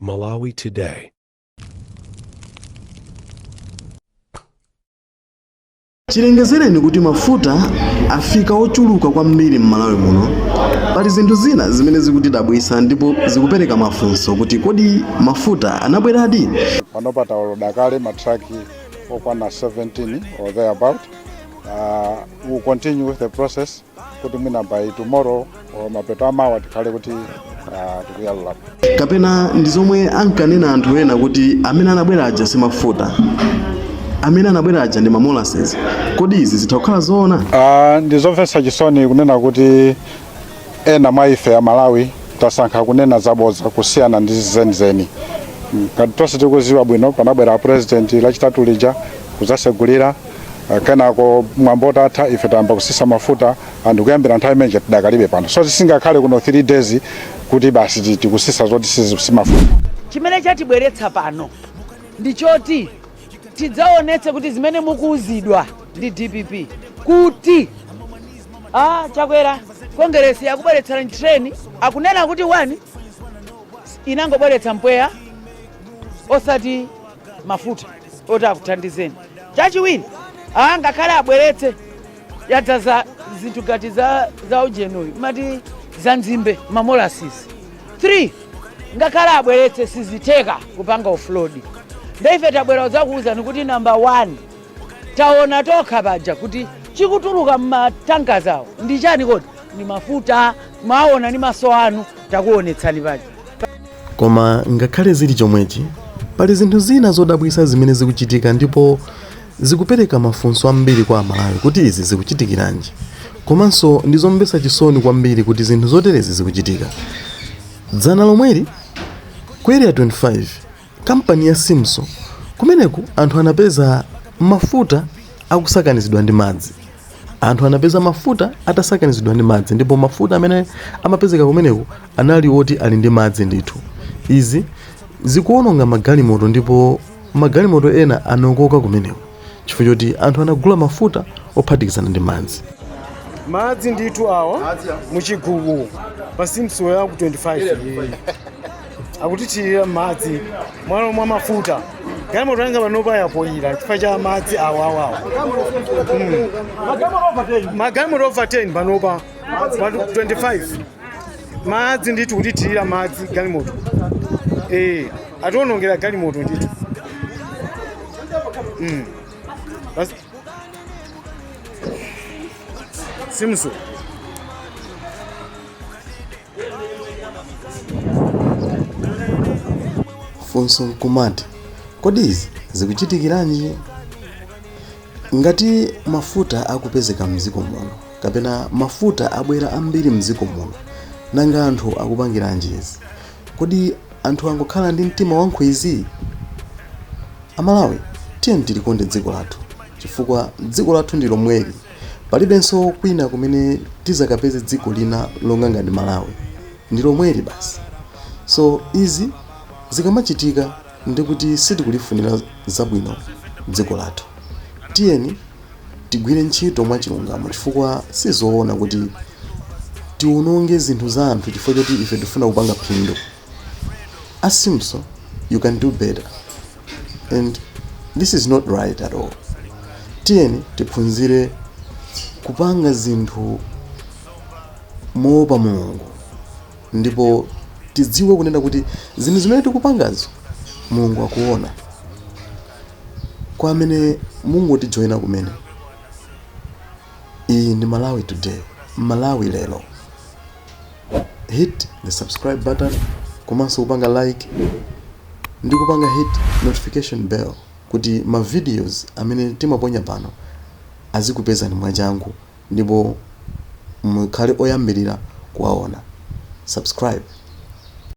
Malawi Today. Chilengezereni kuti mafuta afika ochuluka kwambiri m'Malawi muno, pali zinthu zina zimene zikutidabwitsa ndipo zikupereka mafunso kuti kodi mafuta anabweradi? Panopa taloda kale matraki okwana 17 or thereabout. We'll continue with the process kuti mwina by tomorrow or mapeto amawa tikhale kuti tikuyalulapo. Kapena ndi zomwe ankanena anthu ena kuti amene anabwera aja si mafuta, amene anabwera aja ndi ma molasses? Kodi izi zitha kukhala zoona? Ndizomvetsa chisoni kunena kuti ena mwa ife Amalawi tasankha kunena zabodza kusiyana ndi zenizeni. Ngati tonse tikuziwa bwino, panabwera President Lachitatu lija kuzasegulira. Kenako mwambo utatha, ife tayamba kusisa mafuta anthu kuyambira nthawi imeneja tidakalibe pano, so tisingakhale kuno 3 days kuti basi tikusisa zoti si mafuta. Chimene chatibweretsa pano ndi choti tidzaonetse kuti zimene mukuuzidwa ndi DPP kuti a Chakwera Kongeresi yakubweretsera train, akunena kuti one inangobweretsa mpweya osati mafuta oti akuthandizeni. Chachiwiri, ngakhale abweretse yadzaza zinthu ngati za ujenuyu mati za nzimbe, ma molasses. 3, ngakhale abweretse sizitheka kupanga offload. Ndeife tabwera kudzakuwuzani kuti number 1, taona tokha paja kuti chikutuluka mmatankazi awo ndi chani? Kodi ndi mafuta? Mwaona ndi maso anu, takuonetsani paja. Koma ngakhale zili chomwechi, pali zinthu zina zodabwitsa zimene zikuchitika ndipo zikupereka mafunso ambiri kwa Amalawi kuti izi zikuchitikiranji, komanso ndi zomvetsa chisoni kwambiri kuti zinthu zoterezi zikuchitika. Dzana lomweli ku Area 25, kampani ya Simso, kumeneku anthu anapeza mafuta akusakanizidwa ndi madzi. Anthu anapeza mafuta atasakanizidwa ndi madzi, ndipo mafuta amene amapezeka kumeneku anali oti ali ndi madzi ndithu. Izi zikuononga magalimoto, ndipo magalimoto ena anokoka kumeneku chifukwa choti anthu anagula mafuta ophatikizana ndi madzi. Madzi ndithu awa muchigubu pa Simso ya ku 25 akutithirira madzi mwalo mwa mafuta. Galimoto yanga panopa yapoyira chifukwa cha madzi awawawa. Magalimoto over 10 panopa pa 25, madzi ndithu, kutithirira madzi galimoto. Atiwonongera galimoto ndithu. Basi. Simso. Funso nkumati, kodi izi zikuchitikiranji? Ngati mafuta akupezeka mdziko muno kapena mafuta abwera ambiri mdziko muno, nanga anthu akupangiranji izi? Kodi anthu angokhala ndi mtima wankhwizi? Amalawi, tiyeni tilikonde dziko lathu chifukwa dziko lathu ndi lomweli. Palibenso kwina kumene tizakapeze dziko lina longa ngati Malawi, ndi lomweli basi. So izi zikamachitika ndikuti sitikulifunira zabwino dziko lathu. Tiyeni tigwire ntchito mwachilungamo chifukwa sizoona kuti tiwononge zinthu za anthu chifukwa choti ife tifuna kupanga phindu. A Simso, you can do better and this is not right at all. Tiyeni tiphunzire kupanga zinthu moopa Mulungu ndipo tidziwe kunena kuti zinthu zimene tikupangazo Mulungu akuona. Kwa amene mungotijoyina kumene, iyi ndi Malawi Today, Malawi Lero. Hit the subscribe button komanso kupanga like ndi kupanga hit notification bell kuti ma videos amene timaponya pano azikupezani mwachangu ndipo mukhale oyambirira kuwaona. Subscribe.